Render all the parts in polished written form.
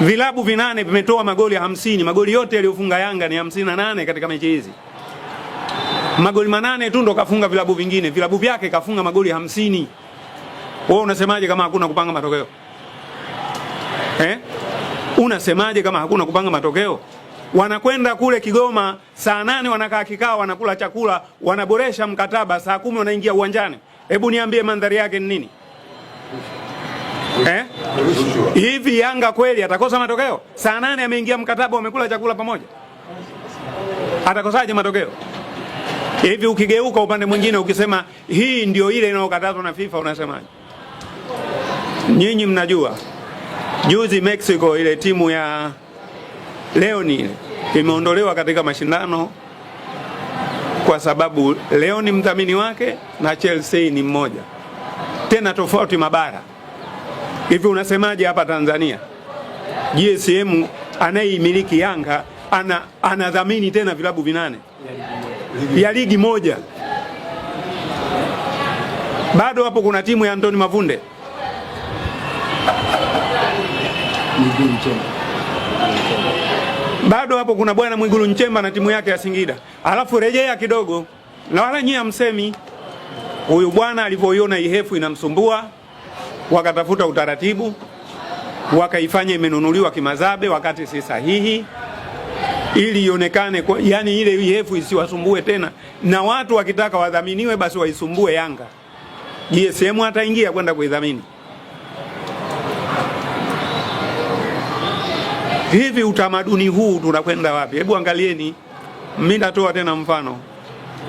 Vilabu vinane vimetoa magoli 50. Magoli yote yaliyofunga Yanga ni 58 katika mechi hizi. Magoli 8 tu ndo kafunga vilabu vingine, vilabu vyake kafunga magoli 50. Wewe unasemaje kama hakuna kupanga matokeo? Eh? Unasemaje kama hakuna kupanga matokeo? Wanakwenda kule Kigoma saa 8 wanakaa kikao, wanakula chakula, wanaboresha mkataba, saa 10 wanaingia uwanjani. Hebu niambie mandhari yake ni nini? Eh? Hivi Yanga kweli atakosa matokeo? Saa 8 ameingia mkataba, wamekula chakula pamoja, atakosaje matokeo? Hivi ukigeuka upande mwingine ukisema hii ndio ile inayokatazwa na FIFA, unasemaje? Nyinyi mnajua juzi Mexico ile timu ya Leon ile imeondolewa katika mashindano kwa sababu Leon ni mdhamini wake na Chelsea ni mmoja, tena tofauti mabara. Hivi unasemaje hapa Tanzania? GSM anayeimiliki Yanga anadhamini tena vilabu 8 ya ligi moja. Bado hapo kuna timu ya Anthony Mavunde, bado hapo kuna bwana Mwigulu Nchemba na timu yake ya Singida. Alafu rejea kidogo, na wala nyie hamsemi. Huyu bwana alivyoiona ihefu inamsumbua, wakatafuta utaratibu, wakaifanya imenunuliwa kimazabe wakati si sahihi, ili ionekane, yani ile ihefu isiwasumbue tena, na watu wakitaka wadhaminiwe basi waisumbue Yanga. GSM ataingia kwenda kuidhamini. Hivi utamaduni huu tunakwenda wapi? Hebu angalieni, mimi natoa tena mfano.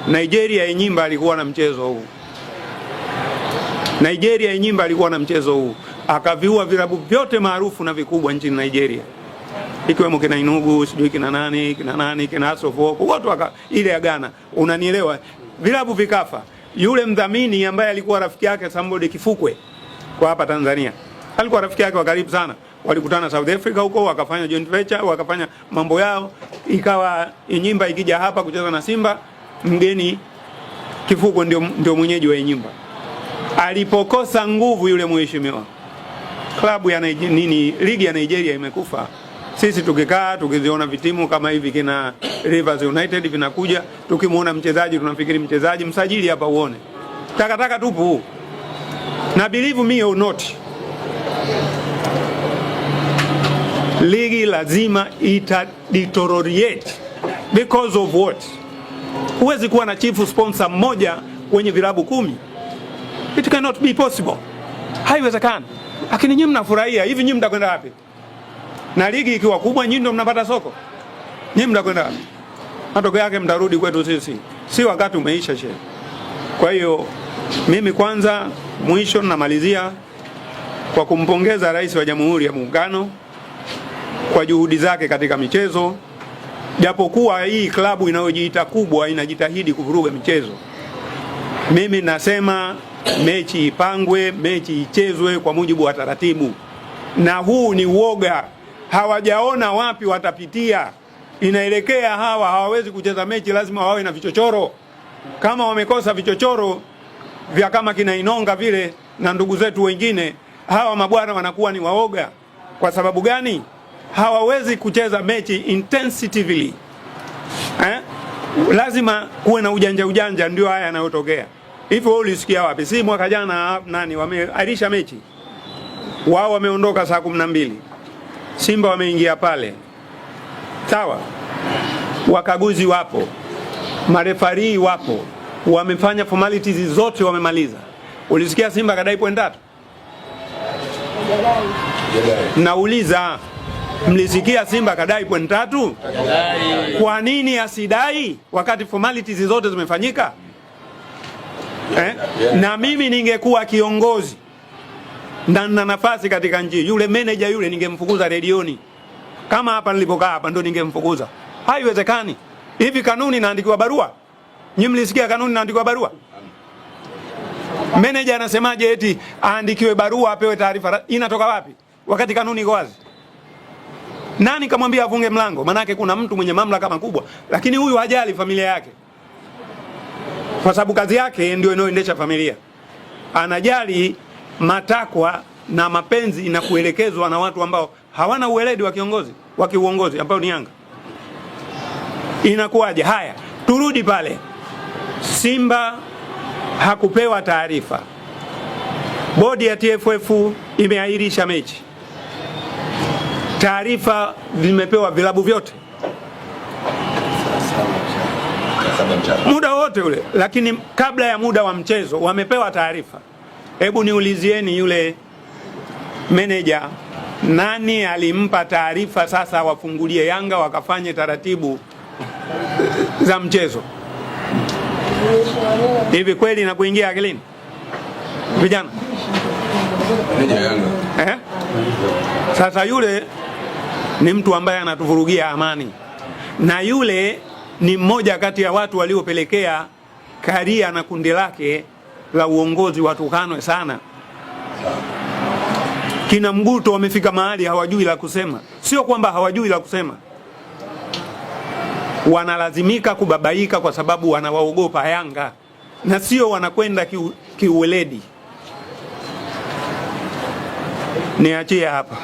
Nigeria Enyimba alikuwa na mchezo huu. Nigeria Enyimba alikuwa na mchezo huu, akaviua vilabu vyote maarufu na vikubwa nchini Nigeria, ikiwemo kina Inugu, sijui kina nani, kina nani, kina Asofo, wote waka ile ya Ghana, unanielewa? Vilabu vikafa. Yule mdhamini ambaye alikuwa rafiki yake Sambode Kifukwe kwa hapa Tanzania, alikuwa rafiki yake wa karibu sana, walikutana South Africa huko, wakafanya joint venture, wakafanya mambo yao, ikawa Enyimba ikija hapa kucheza na Simba, mgeni Kifukwe ndio mwenyeji wa Enyimba. Alipokosa nguvu yule mheshimiwa, klabu ya nini, ligi ya Nigeria imekufa. Sisi tukikaa tukiziona vitimu kama hivi kina Rivers United vinakuja, tukimuona mchezaji tunafikiri mchezaji, msajili hapa uone takataka tupu. Na believe me or not, ligi lazima ita deteriorate because of what? Huwezi kuwa na chief sponsor mmoja kwenye vilabu 10. It cannot be possible. Haiwezekani. Lakini nyinyi mnafurahia hivi, nyinyi mtakwenda wapi? Na ligi ikiwa kubwa, nyinyi ndio mnapata soko. Nyinyi mtakwenda wapi? Matokeo yake mtarudi kwetu sisi. Si wakati umeisha shehe. Kwa hiyo mimi kwanza mwisho namalizia kwa kumpongeza Rais wa Jamhuri ya Muungano kwa juhudi zake katika michezo. Japokuwa hii klabu inayojiita kubwa inajitahidi kuvuruga michezo, mimi nasema mechi ipangwe, mechi ichezwe kwa mujibu wa taratibu. Na huu ni uoga, hawajaona wapi watapitia. Inaelekea hawa hawawezi kucheza mechi, lazima wawe na vichochoro. Kama wamekosa vichochoro vya kama kina Inonga vile na ndugu zetu wengine, hawa mabwana wanakuwa ni waoga. Kwa sababu gani? Hawawezi kucheza mechi intensively. Lazima kuwe na ujanja ujanja, ndio haya yanayotokea. Hivi wewe ulisikia wapi? Si mwaka jana nani wameahirisha mechi? Wao wameondoka saa 12. Simba wameingia pale. Sawa? Wakaguzi wapo, marefarii wapo, wamefanya formalities zote wamemaliza. Ulisikia Simba kadai point 3? Nauliza, mlisikia Simba kadai point 3? Kwa nini asidai wakati formalities zote zimefanyika? Na mimi ningekuwa kiongozi na nina nafasi katika nchi, yule manager yule ningemfukuza redioni. Kama hapa nilipokaa hapa ndo ningemfukuza. Haiwezekani. Hivi kanuni inaandikiwa barua? Nyinyi mlisikia kanuni inaandikiwa barua? Manager anasemaje eti aandikiwe barua apewe taarifa? Inatoka wapi wakati kanuni iko wazi? Nani kamwambia afunge mlango? Manake kuna mtu mwenye mamlaka makubwa, lakini huyu hajali familia yake, kwa sababu kazi yake ndio inayoendesha familia. Anajali matakwa na mapenzi na kuelekezwa na watu ambao hawana uweledi wa kiongozi wa kiuongozi ambao ni Yanga. Inakuwaje? Haya, turudi pale. Simba hakupewa taarifa, bodi ya TFF imeahirisha mechi, taarifa zimepewa vilabu vyote muda wote ule, lakini kabla ya muda wa mchezo wamepewa taarifa. Hebu niulizieni yule meneja, nani alimpa taarifa sasa wafungulie Yanga wakafanye taratibu za mchezo? Hivi kweli na kuingia akilini vijana eh? Sasa yule ni mtu ambaye anatuvurugia amani, na yule ni mmoja kati ya watu waliopelekea Karia na kundi lake la uongozi watukanwe sana. Kina Mguto wamefika mahali hawajui la kusema. Sio kwamba hawajui la kusema, wanalazimika kubabaika kwa sababu wanawaogopa Yanga na sio wanakwenda kiuweledi. Niachie hapa.